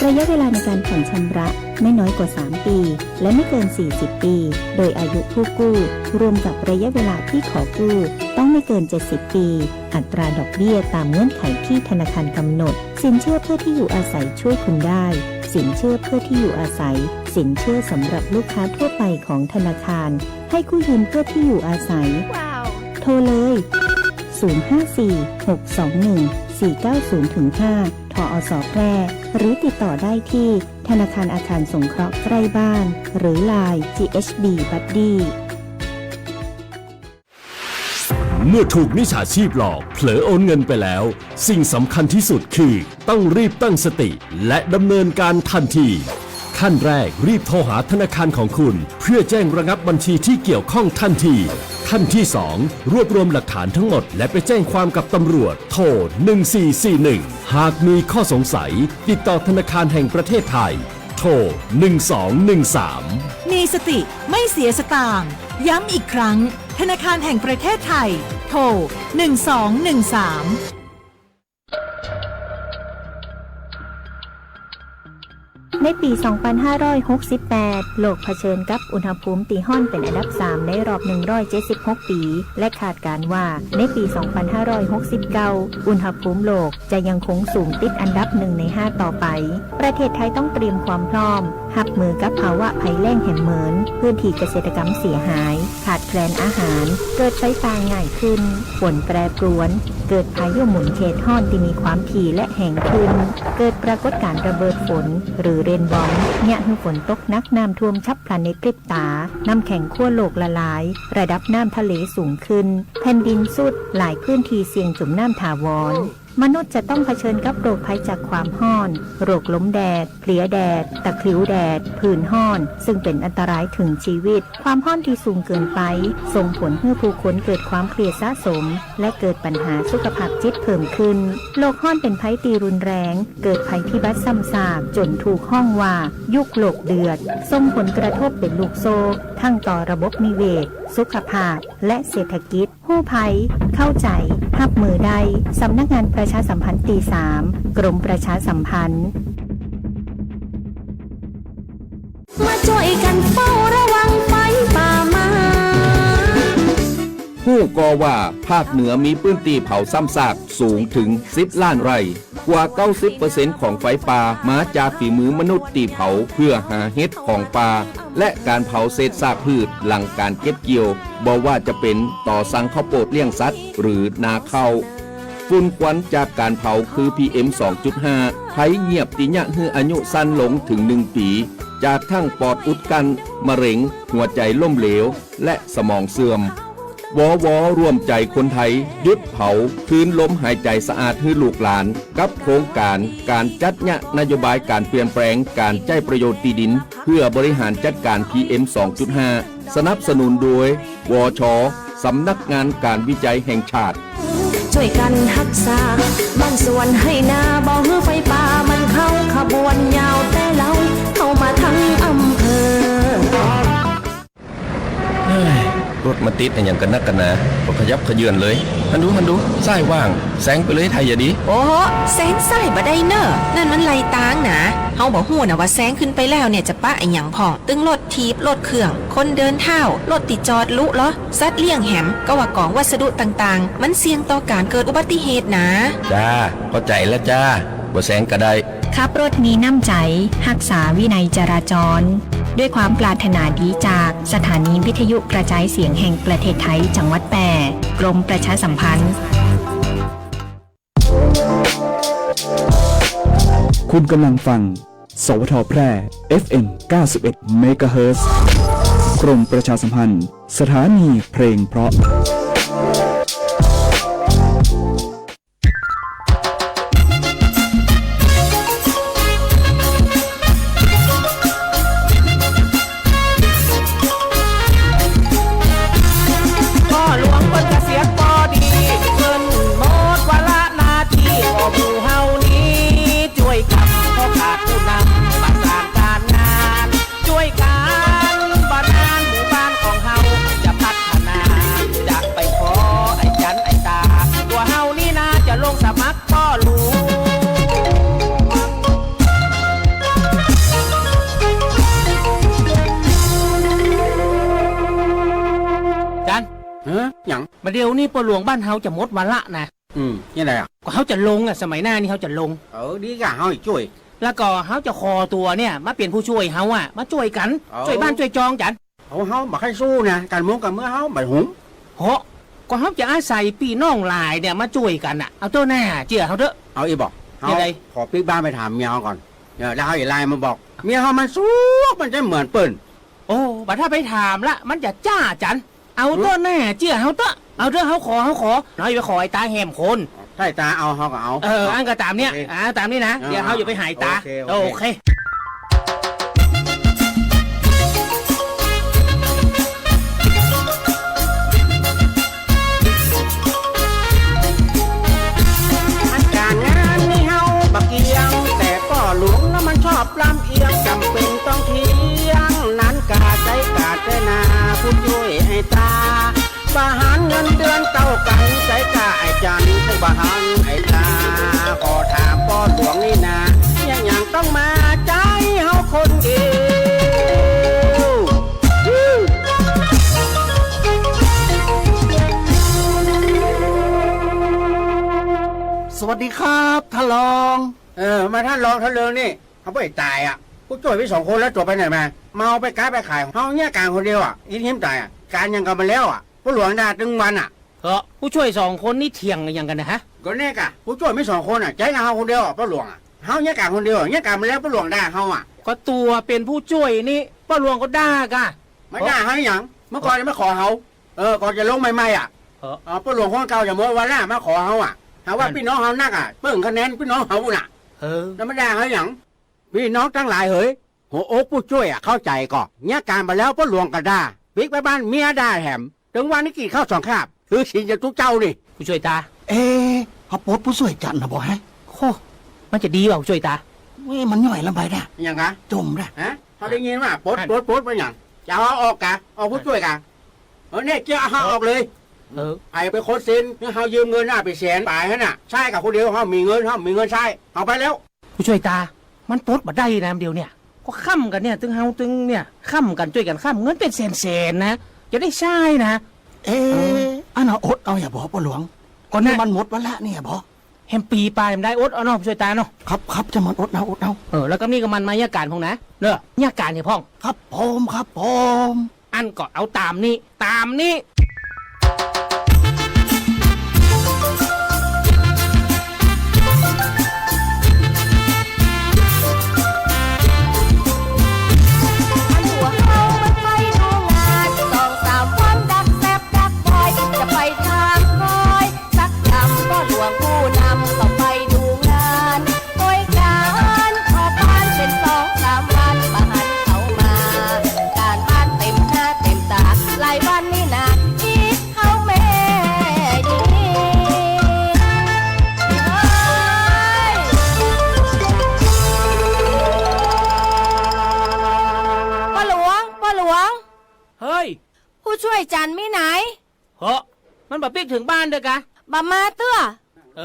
ระยะเวลาในการผ่อนชำระไม่น้อยกว่า สาม ปี และไม่เกิน สี่สิบ ปี โดยอายุผู้กู้ รวมกับระยะเวลาที่ขอกู้ ต้องไม่เกิน เจ็ดสิบ ปี อัตราดอกเบี้ยตามเงื่อนไขที่ธนาคารกำหนด สินเชื่อเพื่อที่อยู่อาศัยช่วยคุณได้ สินเชื่อเพื่อที่อยู่อาศัย สินเชื่อสำหรับลูกค้าทั่วไปของธนาคาร ให้กู้ยืมเพื่อที่อยู่อาศัย โทรเลย ศูนย์ ห้า สี่ หก สอง หนึ่ง สี่ เก้า ศูนย์ ห้า ทออส แพร่ หรือติดต่อได้ที่ธนาคารอาคารสงเคราะห์ใกล้บ้าน หรือ ไลน์ จีเอชบี บัดดี้ เมื่อถูกมิจฉาชีพหลอก เผลอโอนเงินไปแล้ว สิ่งสำคัญที่สุดคือ ต้องรีบตั้งสติ และดำเนินการทันที ขั้นแรก รีบโทรหาธนาคารของคุณ เพื่อแจ้งระงับบัญชีที่เกี่ยวข้องทันที ขั้นที่สอง รวบรวมหลักฐานทั้งหมด และไปแจ้งความกับตำรวจ โทร หนึ่งสี่สี่หนึ่ง หากมีข้อสงสัย ติดต่อธนาคารแห่งประเทศไทย โทร หนึ่งสองหนึ่งสาม มีสติไม่เสียสตางค์ ย้ำอีกครั้ง ธนาคารแห่งประเทศไทย โทร หนึ่งสองหนึ่งสาม ในปี๋สองปันห้าร้อยหกสิบแปด โลกเผชิญกับอุณหภูมิตี้ฮ้อนเป๋นอันดับสามในรอบหนึ่งร้อยเจ็ดสิบหกปี๋ และคาดการณ์ว่าในปี๋สองปันห้าร้อยหกสิบเก้า อุณหภูมิโลกจะยังคงสูงติดอันดับหนึ่งในห้าต่อไป ประเทศไทยต้องเตรียมความพร้อม ฮับมือกับภาวะภัยแล้งแหมเหมิน พื้นที่เกษตรกรรมเสียหาย ขาดแคลนอาหาร เกิดไฟป่าง่ายขึ้น ฝนแปรปรวน เกิดพายุหมุนเขตฮ้อนตี้มีความถี่และแฮงขึ้น เกิดปรากฏการณ์ระเบิดฝน หรือเรนบอม เยียะหื้อฝนตกหนัก น้ำท่วมฉับพลันในพริบต๋า น้ำแข็งขั้วโลกละลาย ระดับน้ำทะเลสูงขึ้น แผ่นดินทรุด หลายพื้นที่เสี่ยงจุ่มน้ำถาวร มนุษย์จะต้องเผชิญกับโรคภัยจากความฮ้อน โรคลมแดด เพลียแดด ตะคริวแดด ผื่นฮ้อน ซึ่งเป๋นอันตรายเถิงจีวิต ความฮ้อนตี้สูงเกินไป ส่งผลหื้อผู้คนเกิดความเครียดสะสม และเกิดปัญหาสุขภาพจิตเพิ่มขึ้น โลกฮ้อนเป๋นภัยตี้รุนแรง เกิดภัยพิบัติซ้ำซาก จ๋นถูกฮ้องว่า ยุคโลกเดือด ส่งผลกระทบเป๋นลูกโซ่ ทั้งต่อระบบนิเวศ สุขภาพ และเศรษฐกิจ ฮู้ภัย เข้าใจ๋ ฮับมือได้ สำนักงานประชาสัมพันธ์ตี้สาม กรมประชาสัมพันธ์ มาจ้วยกั๋นเฝ้าระวังไฟป่ามา ฮู้ก่อว่าภาคเหนือมีพื้นตี้เผาซ้ำซากสูงเถิงสิบล้านไร่ กว่าเก้าสิบเปอร์เซ็นต์ของไฟป่ามาจากฝีมือมนุษย์ตี้เผาเพื่อหาเห็ดของป่า และก๋านเผาเศษซากพืชหลังก๋านเก็บเกี่ยว บ่ว่าจะเป๋นต่อสั่งข้าวโปดเลี้ยงสัตว์ หรือนาข้าว ฝุ่นควันจากก๋านเผาคือ พีเอ็ม สองจุดห้า ภัยเยียบตี้เยียะหื้ออายุสั้นลงเถิงหนึ่งปี๋ จากทั้งปอดอุดกั้น มะเร็ง หัวใจ๋ล้มเหลว และสมองเสื่อม วว ร่วมใจ๋คนไทย หยุดเผา คืนลมหายใจ๋สะอาดหื้อลูกหลาน กับโครงก๋านก๋านจัดเยียะนโยบายก๋านเปลี่ยนแปลงก๋านใจ๊ประโยชน์ตี้ดิน เพื่อบริหารจัดก๋าน พีเอ็ม สองจุดห้า สนับสนุนโดย วช สำนักงานก๋านวิจัยแห่งชาติ จ้วยกั๋นฮักษาบ้านสวนไฮ่นา บ่หื้อไฟป่ามันเข้าขบวนยาวแต่เลา เข้ามาตึงอำเภอ เฮ้ย รถมาติดอะหยังกั๋นนักกั๋นหนา บ่ขยับขยื่นเลย หันดู หันดู ซ้ายว่าง แซงไปเลยไทยอะดี โอ้โห แซงซ้ายบ่ได้เน่อ นั่นมันไหลตางหนา เฮาบ่ฮู้นะว่าแซงขึ้นไปแล้วเนี่ยจะปะอะหยังพ่อง ตึงรถถีบ รถเครื่อง คนเดินเท้า รถตี้จอดลุเลาะ สัตว์เลี้ยงแหม กาว่ากองวัสดุต่างๆ มันเสี่ยงต่อก๋านเกิดอุบัติเหตุหนา จ้า เข้าใจ๋แล้วจ้า บ่แซงก็ได้ ขับรถมีน้ำใจ๋ ฮักษาวินัยจราจร ด้วยความปรารถนาดีจากสถานีวิทยุกระจายเสียงแห่งประเทศไทย จังหวัดแป้ กรมประชาสัมพันธ์ คุณกำลังฟัง สวท แพร่ เอฟเอ็ม เก้าสิบเอ็ด เมกะเฮิรตซ์ กรมประชาสัมพันธ์ สถานีเพลงเพราะ พ่อหลวงเปิ้นเกษียณปอดี เปิ้นหมดวาระหน้าตี้ ก็หมู่เฮานี้จ้วยกั๋น เพราะขาดผู้นำประสานก๋านงาน จ้วยกั๋นบ่นานหมู่บ้ ดี๋ยวนี้ป้อหลวงบ้านเฮาจะหมดวาระนะ อืม ยังไงอะ ก็เฮาจะลงอะ สมัยหน้านี่เฮาจะลง เออ ดีก่ะ เฮาจะจ้วย แล้วก็เฮาจะขอตั๋วเนี่ย มาเป๋นผู้จ้วยเฮาอะ มาจ้วยกั๋น เออ จ้วยบ้านจ้วยจองจัน เอา เฮาบ่ใค่สู้นะ ก๋านมงก๋านเมืองเฮาบ่หุม โห ก็เฮาจะอาศัยปี้น้องหลายเนี่ยมาจ้วยกั๋นน่ะ เอาเต๊อะหน้า เจื้อเฮาเต๊อะ เอาอี้บ่ เฮา ยังไง ขอปิ๊กบ้านไปถามเมียเฮาก่อน เออ แล้วเฮาจะไลน์มาบอก เมียเฮามันสุก มันจะเหมือนเปิ้น โอ้ บ่าถ้าไปถามละ มันจะจ้าจัน เอาเต๊อะหน้า เจื้อเฮาเต๊อะ เอาเต๊อะ เฮาขอ เฮาขอ เฮาจะไปขอไอ้ต๋าแหมคน ถ้าไอ้ต๋าเอา เฮาก็เอา เออ อั้นก็ต๋ามเนี่ย โอเค อ่า ต๋ามนี้นะ อ่า เดี๋ยวเฮาจะไปหาไอ้ต๋า โอเค โอเค โอเค ก๋านงานนี่เฮาบ่เกี่ยง แต่ป้อหลวงแล้วมันชอบลำเอียง จ๋ำเป๋นต้องเถียง นั้นกาใจ๊ก๋าแต๊หน้า ผู้จ้วยไอ้ต๋า บ่หันเงินเดือนเต้ากั๋น ใจ๊ก้าไอ้จัน บ่หันไอ้ต๋า ขอถามป้อหลวงนี่นา เยียะหยังต้องมาใจ๊เฮาคนเดียว สวัสดีครับ ท่านรอง เออ มาท่านรอง ท่านเริงนี่ เฮาบ่ต๋ายอะ ผู้จ้วยมีสองคนแล้ว ตั๋วไปไหนมา เมาไปก๊าไปขาย เฮาเยียะก๋านคนเดียวอะ อินหิมต๋ายอะ ก๋านหยังก็บ่แล้วอะ ป้อหลวงด่าตึงวันอะ เออ ผู้จ้วยสองคนนี่เถียงหยังกั๋นนะฮะ ก็แน่กะ ผู้จ้วยมีสองคนอะ ใจ๊เฮาคนเดียวอะ ป้อหลวงอะ เฮาเยียะก๋านคนเดียวอะ เยียะก๋านบ่แล้ว ป้อหลวงด่าเฮาอะ ก็ตั๋วเป๋นผู้จ้วยนี่ ป้อหลวงก็ด่ากะ มาด่าเฮาหยัง เมื่อก่อนยังมาขอเฮา เออ ก่อนจะลงใหม่ๆอะ เออ เออ ป้อหลวงคนเก่าจะหมดวาระมาขอเฮาอะ หาว่า นั่น ปี้น้องเฮานักอะ เปิ้งคะแนนปี้น้องเฮาน่ะ เออ แล้วมาด่าเฮาหยัง ปี้น้องตังหลายเหย หัวอกผู้จ้วยอะเข้าใจ๋ก่อ เยียะก๋านบ่แล้วป้อหลวงก็ด่า ปิ๊กไปบ้านเมียด่าแถม ตึงวันนี้กิ๋นข้าวสองคาบ ถือศีลจะตุ๊เจ้านี่ ผู้จ้วยต๋า เอ๊ะ เฮาปลดผู้จ้วยจันทร์นะบ่ฮะ โอ้ มันจะดีบ่ผู้จ้วยต๋า เอ๊ะ มันย่อยลำไปด้า หยังกะ จ่มด้า ฮะ เฮาได้ยินว่าปลด นั่น ปลด ปลด ว่าหยัง จะเอาออกกะ ออกผู้จ้วยกะ เออ เนี่ย จะเอาออกเลย เออ ใผเป๋นคนเซ็น เฮายืมเงินน่ะ เป๋นแสนป๋ายหั้นน่ะ ใจ๊กะคนเดียว เฮามีเงิน เฮามีเงินใจ๊ เอาไปแล้ว ผู้จ้วยต๋า มันปลดบ่ได้นะ เดี๋ยวเนี่ย ก็ค้ำกั๋นเนี่ย ตึงเฮาตึงเนี่ย ค้ำกั๋น จ้วยกั๋นค้ำ เงินเป๋นแสนๆ นะ จะได้ใจ๊นะ เอ๊ะ เออ อันน่ะอดเอาอย่าบ่ป้อหลวง ก็นะ มันหมดวาระเนี่ยบ่ แหมปี๋ป๋ายมันได้อดเอาเนาะ ผู้จ้วยต๋าเนาะ ครับ ครับ จะมันอดเอา อดเอา เออ แล้วก็นี่ก็มันมาเยียะก๋านพ่องนะ เนาะ เยียะก๋านเนี่ยพ่อง ครับผม ครับผม อั้นก็เอาต๋ามนี้ ต๋ามนี้ อันหัวเฮามันไปดูงาน สองสามวันดักแซบดักบอย จะไปทางน้อย สักกำป้อหลวงผู้นำเขาไปดูงาน โดยก๋านเข้าบ้านเป๋นสองสามวัน บ่หันเขามา ก๋านบ้านเต๋มหน้าเต๋มต๋า หลายวันนี่นา อีกเขาแม่ดี เฮ้ย ป้อหลวง ป้อหลวง เฮ้ย ผู้จ้วยจันทร์มีไหน เหาะ มันบ่ปิ๊กเถิงบ้านเตื้อกะ บ่มาเตื้อ เอ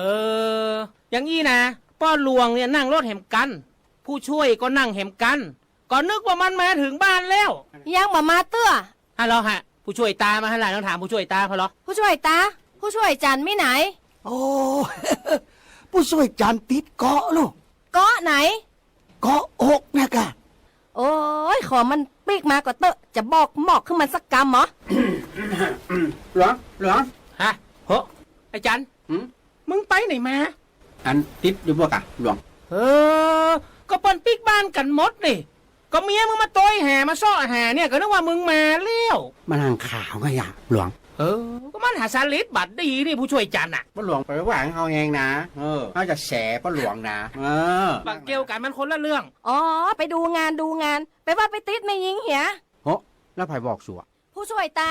อ อย่างอี้นะ ป้อหลวงเนี่ยนั่งรถแหมกั๋น ผู้จ้วยก็นั่งแหมกั๋น ก็นึกว่ามันมาเถิงบ้านแล้ว ยังบ่มาเตื้อ ฮัลโหลฮะ ผู้จ้วยต๋ามาหั้นล่ะ ต้องถามผู้จ้วยต๋าพอเหรอ ผู้จ้วยต๋า ผู้จ้วยจันทร์มีไหน โอ้ ผู้จ้วยจันทร์ติดเกาะลูก เกาะไหน เกาะอกเนี่ยกะ โอ้ย ขอมันปิ๊กมาก่อเต๊อะ จะบอกหมอกขึ้นมันสักกำเหรอ หลวง หลวง ฮะ โห ไอ้จัน หืม มึงไปไหนมา อันติดอยู่บ่กะ หลวง เออ ก็เปิ้นปิ๊กบ้านกั๋นหมดนี่ ก็เมียมึงมาโตยหา มาเซาะหาเนี่ย ก็นึกว่ามึงมาแล้ว มันหังข่าวไงอะ หลวง เออ ก็มันหาสลิดบัดดีนี่ ผู้จ้วยจันทร์น่ะ ป้อหลวงไปว่าเฮาแฮงนะ เออ เฮาจะแฉป้อหลวงนะ เออ บ่เกี่ยวกั๋น มันคนละเรื่อง อ๋อ ไปดูงาน ดูงาน ไปว่าไปติดแม่ญิงเหีย โห แล้วใผบอกสูอะ ผู้จ้วยต๋า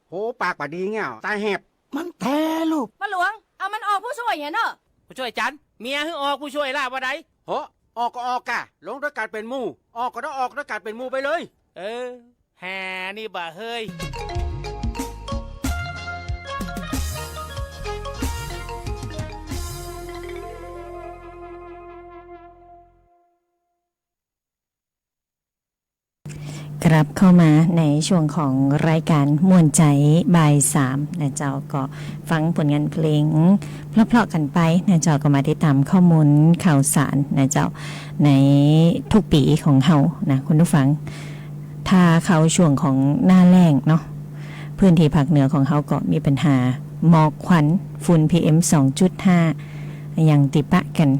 โห ปากบ่ดีเงี้ย ต๋าแหบ มันแต๊ลูก ป้อหลวง เอามันออกผู้จ้วยเหียเนาะ ผู้จ้วยจันทร์ เมียหื้อออกผู้จ้วยล่ะว่าใด โห ออกก็ออกกะ ลงตวยกั๋นเป๋นหมู่ ออกก็ต้องออกตวยกั๋นเป๋นหมู่ไปเลย เออ แหนี่บ่าเฮ้ย ก กลับเข้ามาในช่วงของรายก๋านม่วนใจ๋บ่ายสามนะเจ้า ก็ฟังผลงานเพลงเพราะๆ กั๋นไปนะเจ้า ก็มาติดต๋ามข้อมูลข่าวสารนะเจ้า ในทุกปี๋ของเฮานะคุณผู้ฟัง ถ้าเข้าช่วงของหน้าแล้งเนาะ พื้นที่ภาคเหนือของเฮาก็มีปัญหาหมอกควันฝุ่น พีเอ็ม สองจุดห้า อย่างติดปะกั๋น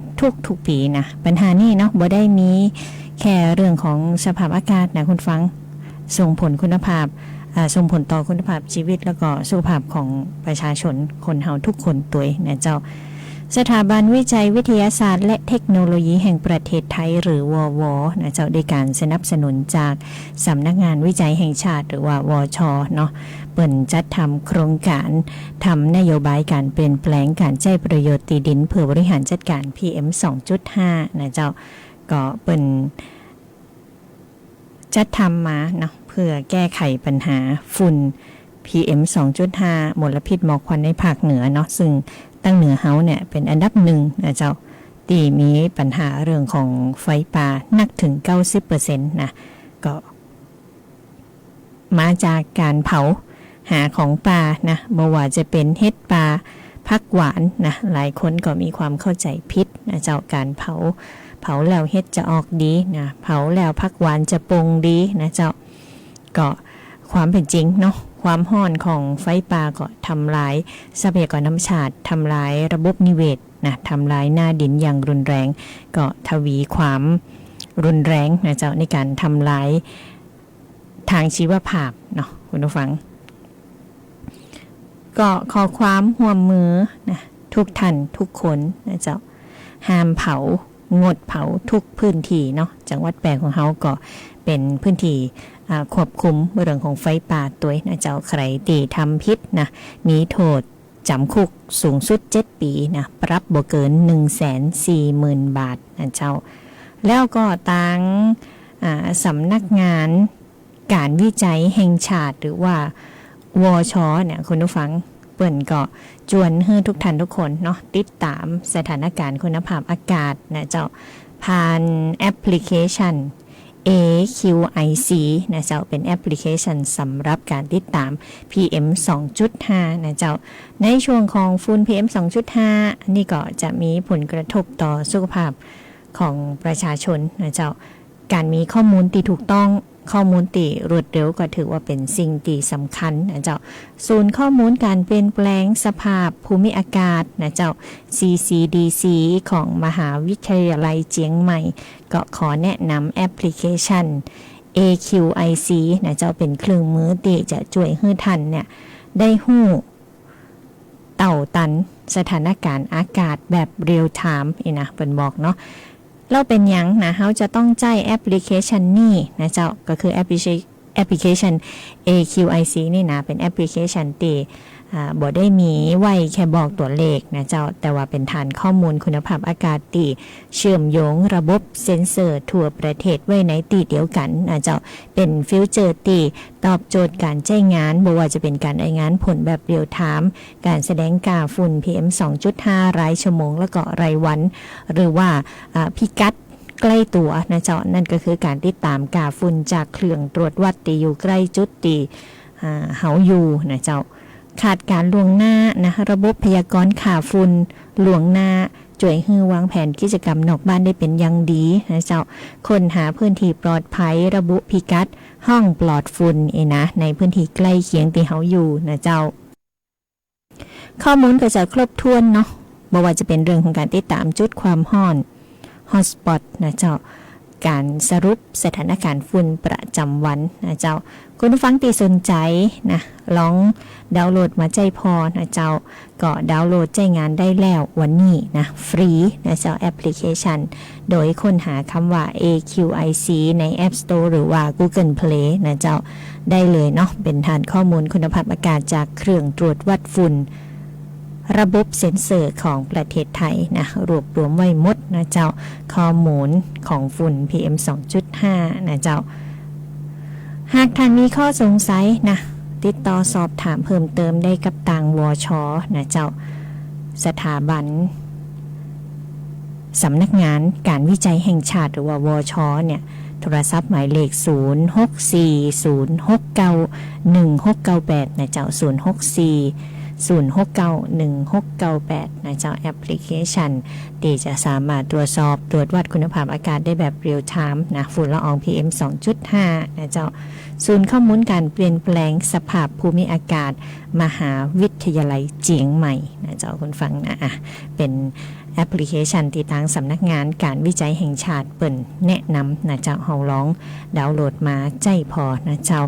ทุกๆ ปี๋นะ ปัญหานี้เนาะ บ่ได้มีแค่เรื่องของสภาพอากาศนะคุณฟัง ส่งผลคุณภาพ อ่า ส่งผลต่อคุณภาพชีวิต แล้วก็สุขภาพของประชาชนคนเฮาทุกคนตวยนะเจ้า สถาบันวิจัยวิทยาศาสตร์และเทคโนโลยีแห่งประเทศไทย หรือ วว นะเจ้า ได้ก๋านสนับสนุนจากสำนักงานวิจัยแห่งชาติ หรือว่า วช เนาะ เปิ้นจัดทำโครงก๋านทำนโยบายก๋านเปลี่ยนแปลงก๋านใจ๊ประโยชน์ตี้ดิน เพื่อบริหารจัดก๋าน พีเอ็ม สองจุดห้า นะเจ้า ก็เปิ้น จัดทำมาเนาะ เพื่อแก้ไขปัญหาฝุ่น พีเอ็ม สองจุดห้า มลพิษหมอกควันในภาคเหนือเนาะ ซึ่งตางเหนือเฮาเนี่ยเป๋นอันดับหนึ่งนะเจ้า ตี้มีปัญหาเรื่องของไฟป่านักเถิง เก้าสิบเปอร์เซ็นต์ นะ ก็มาจากก๋านเผาหาของป่านะ บ่ว่าจะเป๋นเห็ดป่า ผักหวานนะ หลายคนก็มีความเข้าใจ๋ผิดนะเจ้า ก๋านเผา เผาแล้วเห็ดจะออกดีนะ เผาแล้วผักหวานจะป่งดีนะเจ้า ก็ความเป๋นจริงเนาะ ความฮ้อนของไฟป่าก็ทำลายทรัพยากรธรรมชาติ ทำลายระบบนิเวศนะ ทำลายหน้าดินอย่างรุนแรง ก็ทวีความรุนแรงนะเจ้า ในก๋านทำลาย ทางชีวภาพเนาะคุณผู้ฟัง ก็ขอความฮ่วมมือนะ ทุกท่านทุกคนนะเจ้า ห้ามเผา งดเผาทุกพื้นที่เนาะ จังหวัดแป้ของเฮาก็เป๋นพื้นที่ อ่า ควบคุมเรื่องของไฟป่าตวยนะเจ้า ใผตี้ทำผิดนะ มีโทษ จ๋ำคุกสูงสุดเจ็ดปี๋นะ ปรับบ่เกินหนึ่งแสนสี่หมื่นบาทนะเจ้า แล้วก็ตาง อ่า สำนักงานก๋านวิจัยแห่งชาติ หรือว่า วช เนี่ย คุณผู้ฟัง เปิ้นก็จวนหื้อทุกท่านทุกคนเนาะ ติดต๋ามสถานก๋านคุณภาพอากาศนะเจ้า ผ่านแอปพลิเคชัน เอ คิว ไอ ซี นะเจ้า เป๋นแอปพลิเคชันสำหรับก๋านติดต๋าม พีเอ็ม สองจุดห้า นะเจ้า ในช่วงของฝุ่น พีเอ็ม สองจุดห้า นี่ก็จะมีผลกระทบต่อสุขภาพของประชาชนนะเจ้า ก๋านมีข้อมูลตี้ถูกต้อง ข้อมูลตี้รวดเร็วก็ถือว่าเป๋นสิ่งตี้สำคัญนะเจ้า ศูนย์ข้อมูลก๋านเปลี่ยนแปลงสภาพภูมิอากาศนะเจ้า ซี ซี ดี ซี ของมหาวิทยาลัยเจียงใหม่ ก็ขอแนะนำแอปพลิเคชัน เอ คิว ไอ ซี นะเจ้า เป๋นเครื่องมือตี้จะจ้วยหื้อท่านเนี่ย ได้ฮู้เต้าตันสถานก๋านอากาศแบบเรียลไทม์นี่นะ เปิ้นบอกเนาะ แล้วเป๋นหยังนะ เฮาจะต้องใจ๊แอปพลิเคชันนี้นะเจ้า ก็คือแอปพลิเค แอปพลิเคชัน เอ คิว ไอ ซี นี่นะ เป๋นแอปพลิเคชันตี้ อ่า บ่ได้มีไว้แค่บอกตั๋วเลขนะเจ้า แต่ว่าเป๋นฐานข้อมูลคุณภาพอากาศตี้เชื่อมโยงระบบเซ็นเซอร์ทั่วประเทศไว้ในตี้เดียวกั๋นนะเจ้า เป๋นฟีเจอร์ตี้ตอบโจทย์ก๋านใจ๊งาน บ่ว่าจะเป๋นก๋านรายงานผลแบบเรียลไทม์ ก๋านแสดงค่าฝุ่น พีเอ็ม สองจุดห้า รายชั่วโมง แล้วก็รายวัน หรือว่า อ่า พิกัด ใก้ตั๋วนะเจ้า นั่นก็คือก๋านติดต๋ามค่าฝุ่นจากเครื่องตรวจวัดตี้อยู่ใก้จุดตี้ อ่า เฮาอยู่นะเจ้า คาดก๋ารณ์ล่วงหน้านะ ระบบพยากรณ์ค่าฝุ่นล่วงหน้า จ้วยหื้อวางแผนกิจกรรมนอกบ้านได้เป๋นอย่างดีนะเจ้า ค้นหาพื้นที่ปลอดภัย ระบุพิกัด ห้องปลอดฝุ่นนี่นะ ในพื้นที่ใก้เคียงตี้เฮาอยู่นะเจ้า ข้อมูลก็จะครบถ้วนเนาะ บ่ว่าจะเป๋นเรื่องของก๋านติดต๋ามจุดความฮ้อน ฮอตสปอต นะเจ้า ก๋านสรุปสถานก๋ารณ์ฝุ่นประจ๋ำวันนะเจ้า คุณผู้ฟังตี้สนใจ๋นะ ลองดาวน์โหลดมาใจ๊ผ่อนะเจ้า ก็ดาวน์โหลดใจ๊งานได้แล้ววันนี้นะ ฟรีนะเจ้า แอปพลิเคชัน โดยค้นหาคำว่า เอ คิว ไอ ซี ใน App Store หรือว่า Google Play นะเจ้า ได้เลยเนาะ เป๋นฐานข้อมูลคุณภาพอากาศจากเครื่องตรวจวัดฝุ่น ระบบเซ็นเซอร์ของประเทศไทยนะ รวบรวมไว้หมดนะเจ้า ข้อมูลของฝุ่น พีเอ็ม สองจุดห้า นะเจ้า หากท่านมีข้อสงสัยนะ ติดต่อสอบถามเพิ่มเติมได้กับตาง วช นะเจ้า สถาบัน สำนักงานก๋านวิจัยแห่งชาติ หรือว่า วช เนี่ย โทรศัพท์หมายเลข ศูนย์ หก สี่ ศูนย์ หก เก้า หนึ่ง หก เก้า แปด นะเจ้า ศูนย์ หก สี่ ศูนย์ หก เก้า หนึ่ง หก เก้า แปด นะเจ้า แอปพลิเคชันตี้จะสามารถตรวจสอบตรวจวัดคุณภาพอากาศได้แบบเรียลไทม์นะ ฝุ่นละออง พีเอ็ม สองจุดห้า นะเจ้า ศูนย์ข้อมูลการเปลี่ยนแปลงสภาพภูมิอากาศ มหาวิทยาลัยเจียงใหม่ นะเจ้า คุณฟังนะ อ่ะ เป๋นแอปพลิเคชันตี้ตางสำนักงานการวิจัยแห่งชาติเปิ้นแนะนำ นะเจ้า เฮาลองดาวน์โหลดมาใจ๊ผ่อ นะเจ้า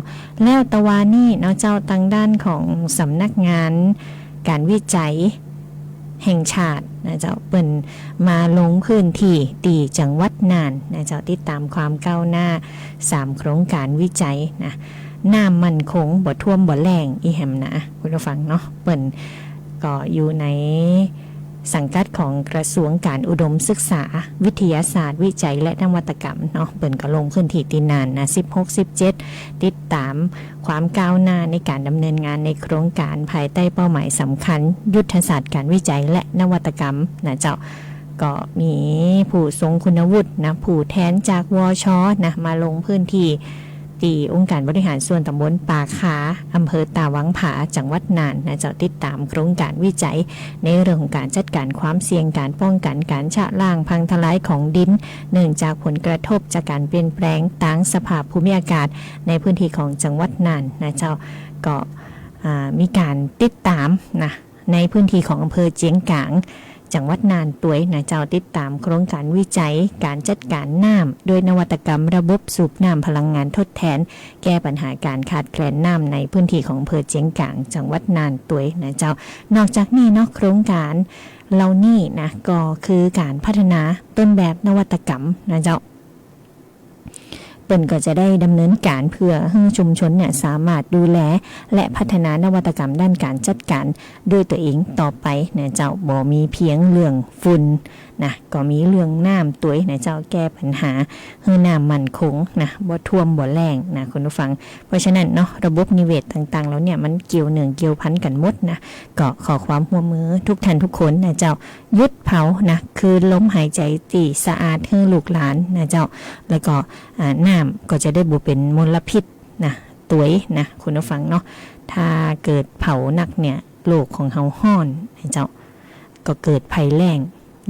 แล้วตะวานี้เนาะเจ้า ตางด้านของสำนักงานการวิจัยแห่งชาตินะเจ้า เปิ้นมาลงพื้นที่ตี้จังหวัดน่านนะเจ้า ติดต๋ามความก้าวหน้าสามโครงการวิจัยนะ น้ำมั่นคง บ่ท่วมบ่แล้ง อี้แหมนะ คุณผู้ฟังเนาะ เปิ้นก็อยู่ในสังกัดของกระทรวงการอุดมศึกษา วิทยาศาสตร์ วิจัย และนวัตกรรมเนาะ เปิ้นก็ลงพื้นที่ตี้น่านนะ สิบหก สิบเจ็ด ติดต๋ามความก้าวหน้าในการดำเนินงานในโครงการภายใต้เป้าหมายสำคัญ ยุทธศาสตร์การวิจัยและนวัตกรรมนะเจ้า ก็มีผู้ทรงคุณวุฒินะ ผู้แทนจาก วช นะ มาลงพื้นที่ ตี้องค์การบริหารส่วนตำบลป่าคา อำเภอตาวังผา จังหวัดน่านนะเจ้า ติดต๋ามโครงการวิจัยในเรื่องของการจัดการความเสี่ยง การป้องกันการชะล้างพังทลายของดิน เนื่องจากผลกระทบจากการเปลี่ยนแปลงตางสภาพภูมิอากาศในพื้นที่ของจังหวัดน่านนะเจ้า ก็ อ่า มีการติดต๋ามนะ ในพื้นที่ของอำเภอเจียงก๋าง จังหวัดน่านตวยนะเจ้า ติดต๋ามโครงการวิจัยการจัดการน้ำด้วยนวัตกรรมระบบสูบน้ำพลังงานทดแทน แก้ปัญหาการขาดแคลนน้ำในพื้นที่ของอำเภอเจียงก๋าง จังหวัดน่านตวยนะเจ้า นอกจากนี้เนาะ โครงการเหล่านี้นะ ก็คือการพัฒนาต้นแบบนวัตกรรมนะเจ้า เปิ้นก็จะได้ดำเนินการเพื่อหื้อชุมชนเนี่ยสามารถดูแลและพัฒนานวัตกรรมด้านการจัดการด้วยตั๋วเองต่อไปนะเจ้า บ่มีเพียงเรื่องฝุ่นนะ ก็มีเรื่องน้ำตวยนะเจ้า แก้ปัญหาหื้อน้ำมั่นคงนะ บ่ท่วมบ่แล้งนะคุณผู้ฟัง เพราะฉะนั้นเนาะ ระบบนิเวศต่างๆ เหล่าเนี่ยมันเกี่ยวเนื่องเกี่ยวพันกั๋นหมดนะ ก็ขอความร่วมมือทุกท่านทุกคนนะเจ้า หยุดเผานะ คืนลมหายใจตี้สะอาดหื้อลูกหลานนะเจ้า แล้วก็ อ่า น้ำก็จะได้บ่เป๋นมลพิษนะ ตวยนะ คุณผู้ฟังเนาะ ถ้าเกิดเผานักเนี่ย โลกของเฮาฮ้อนนะเจ้า ก็เกิดภัยแล้ง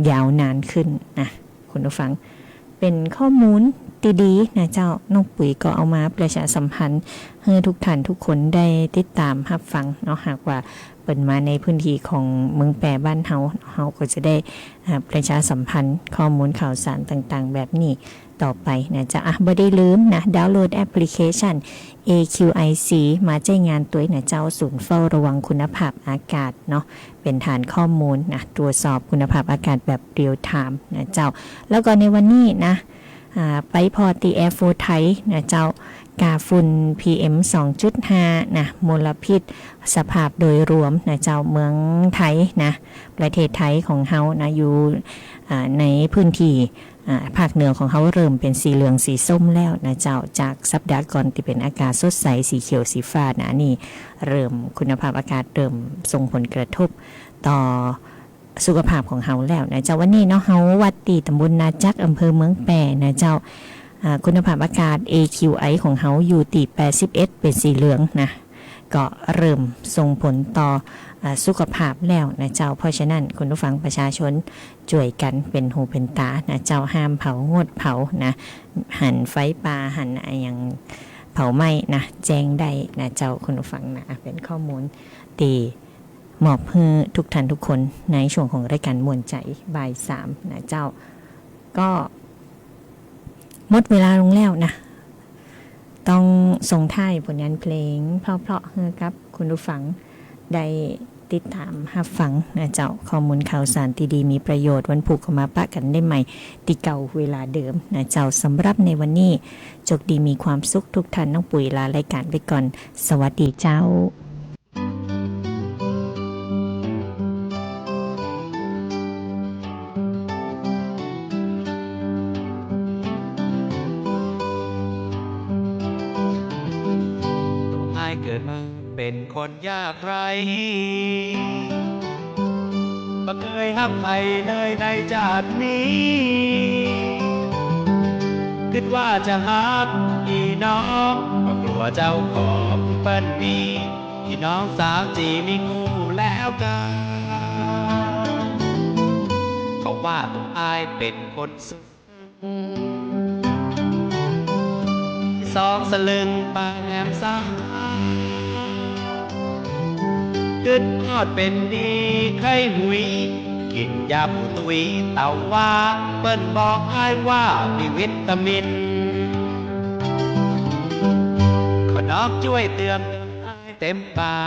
ยาวนานขึ้นนะ คุณผู้ฟัง เป๋นข้อมูลตี้ดีนะเจ้า น้องปุ๋ยก็เอามาประชาสัมพันธ์หื้อทุกท่านทุกคนได้ติดต๋ามฮับฟังเนาะ หากว่าเปิ้นมาในพื้นที่ของเมืองแป้บ้านเฮา เฮาก็จะได้ อ่า ประชาสัมพันธ์ข้อมูลข่าวสารต่างๆ แบบนี้ต่อไปนะเจ้า อ่ะ บ่ได้ลืมนะ ดาวน์โหลดแอปพลิเคชัน เอ คิว ไอ ซี มาใจ๊งานตวยนะเจ้า ศูนย์เฝ้าระวังคุณภาพอากาศเนาะ เป๋นฐานข้อมูลนะ ตรวจสอบคุณภาพอากาศแบบเรียลไทม์นะเจ้า แล้วก็ในวันนี้นะ อ่า ไปผ่อตี้ แอร์โฟร์ไทยนะเจ้า กาฝุ่น พีเอ็ม สองจุดห้า นะ มลพิษ สภาพโดยรวมนะเจ้า เมืองไทยนะ ประเทศไทยของเฮานะ อยู่ อ่า ในพื้นที่ อ่า ภาคเหนือของเฮาเริ่มเป๋นสีเหลืองสีส้มแล้วนะเจ้า จากสัปดาห์ก่อนตี้เป๋นอากาศสดใสสีเขียวสีฟ้านะ อันนี้เริ่มคุณภาพอากาศเริ่มส่งผลกระทบต่อ สุขภาพของเฮาแล้วนะเจ้า วันนี้เนาะ เฮาวัดตี้ตำบลนาจัก อำเภอเมืองแป้นะเจ้า อ่า คุณภาพอากาศ เอ คิว ไอ ของเฮาอยู่ตี้ แปดสิบเอ็ด เป๋นสีเหลืองนะ ก็เริ่มส่งผลต่อ อ่า สุขภาพแล้วนะเจ้า เพราะฉะนั้นคุณผู้ฟังประชาชนจ้วยกั๋นเป๋นหูเป๋นต๋านะเจ้า ห้ามเผางดเผานะ หันไฟป่า หันอะหยังเผาไหม้นะ แจ้งได้นะเจ้า คุณผู้ฟังนะ เป๋นข้อมูลตี้ มอบหื้อทุกท่านทุกคนในช่วงของรายการม่วนใจ๋บ่ายสามนะเจ้า ก็หมดเวลาลงแล้วนะ ต้องส่งท้ายผลงานเพลงเพราะๆ หื้อกับคุณผู้ฟังได้ติดต๋ามฮับฟังนะเจ้า ข้อมูลข่าวสารตี้ดีมีประโยชน์ วันพูกก็มาปะกั๋นได้ใหม่ตี้เก่าเวลาเดิมนะเจ้า สำหรับในวันนี้ โชคดีมีความสุขทุกท่าน น้องปุ๋ยลารายการไปก่อน สวัสดีเจ้า ลูกอ้ายเกิดมาเป๋นคนยากไร้ บ่เกยฮักใผเลยในจาตินี้ กึ๊ดว่า จะฮักอี่น้อง ก็กลัวเจ้าของเปิ้นมี อี่น้องสาวจีมีคู่แล้วกา เขาว่าตัวอ้ายเป๋นคน สองสลึงปลายแหลมสาว กึ๊ดฮอดเป๋นดีใค่หุย กิ๋นยาปู๋ตุย แต่ว่าเปิ้นบอกอ้ายว่ามีวิตามิน ขอน้องจ้วยเติม เติมอ้าย เต็มบ่า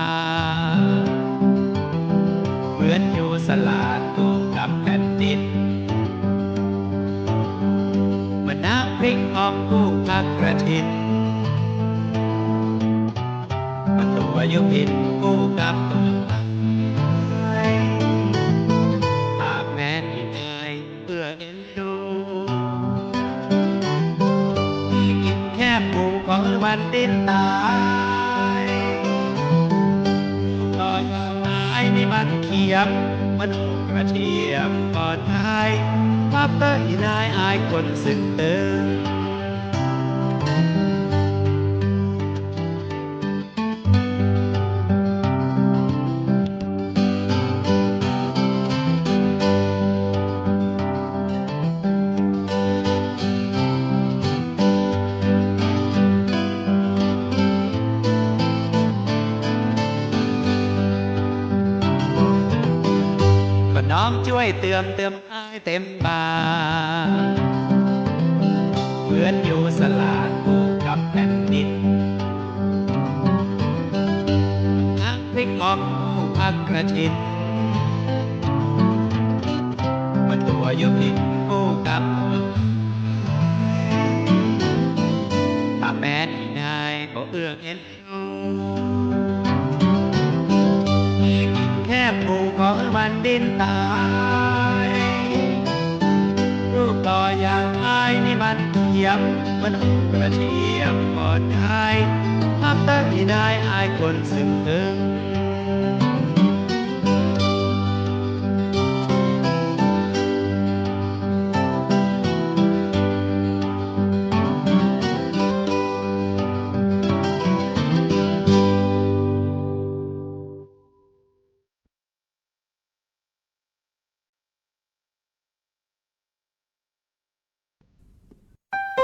เหมือนอยู่สลาดคู่กับแผ่นดิน เหมือนน้ำพริกอ่องคู่กับกระถิน เหมือนตั๋วยุพินคู่กับต้นไม้ หากแม้นอี่นาย เอื้อเอ็นดู กิ๋นแคบหมูก็หื้อมันดิ้นต๋าย ต๋อนต๋ายนี่มันเขียม มันกระเทียมก่อนต๋าย ฮับเต๊อะอี่นาย อ้ายคนซื่อตึง ขอน้องจ้วยเติม เติมอ้ายเต็มบ่า เหมือนอยู่สลาดคู่กับแผ่นดิน ทั้งพริกอ่องคู่ผักกระถิน มาตั๋วอยู่ผิดคู่กับ ถ้าแม้นอี่นายก็เอื้อเอ็น แคบหมูก็หื้อมันดิ้นต๋าย รูปหล่ออย่างอ้ายนี่มันเขียม มันกระเทียมก็ได้ ฮับเต๊อะอี่นาย อ้ายคนซื่อตึง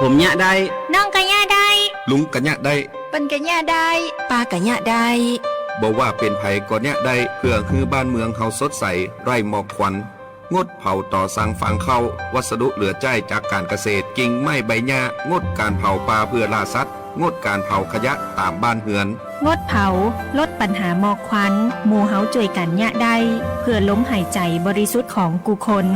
ผมเยียะได้ น้องก็เยียะได้ ลุงก็เยียะได้ เปิ้นก็เยียะได้ ป้าก็เยียะได้ บ่ว่าเป๋นใผก็เยียะได้ เพื่อหื้อบ้านเมืองเฮาสดใส ไร้หมอกควัน งดเผาตอสั่งฟางข้าว วัสดุเหลือใจ๊จากก๋านเกษตร กิ่งไม้ใบหญ้า งดก๋านเผาป่าเพื่อล่าสัตว์ งดก๋านเผาขยะต๋ามบ้านเฮือน งดเผา ลดปัญหาหมอกควัน หมู่เฮาจ้วยกั๋นเยียะได้ เพื่อลมหายใจ๋บริสุทธิ์ของกู้คน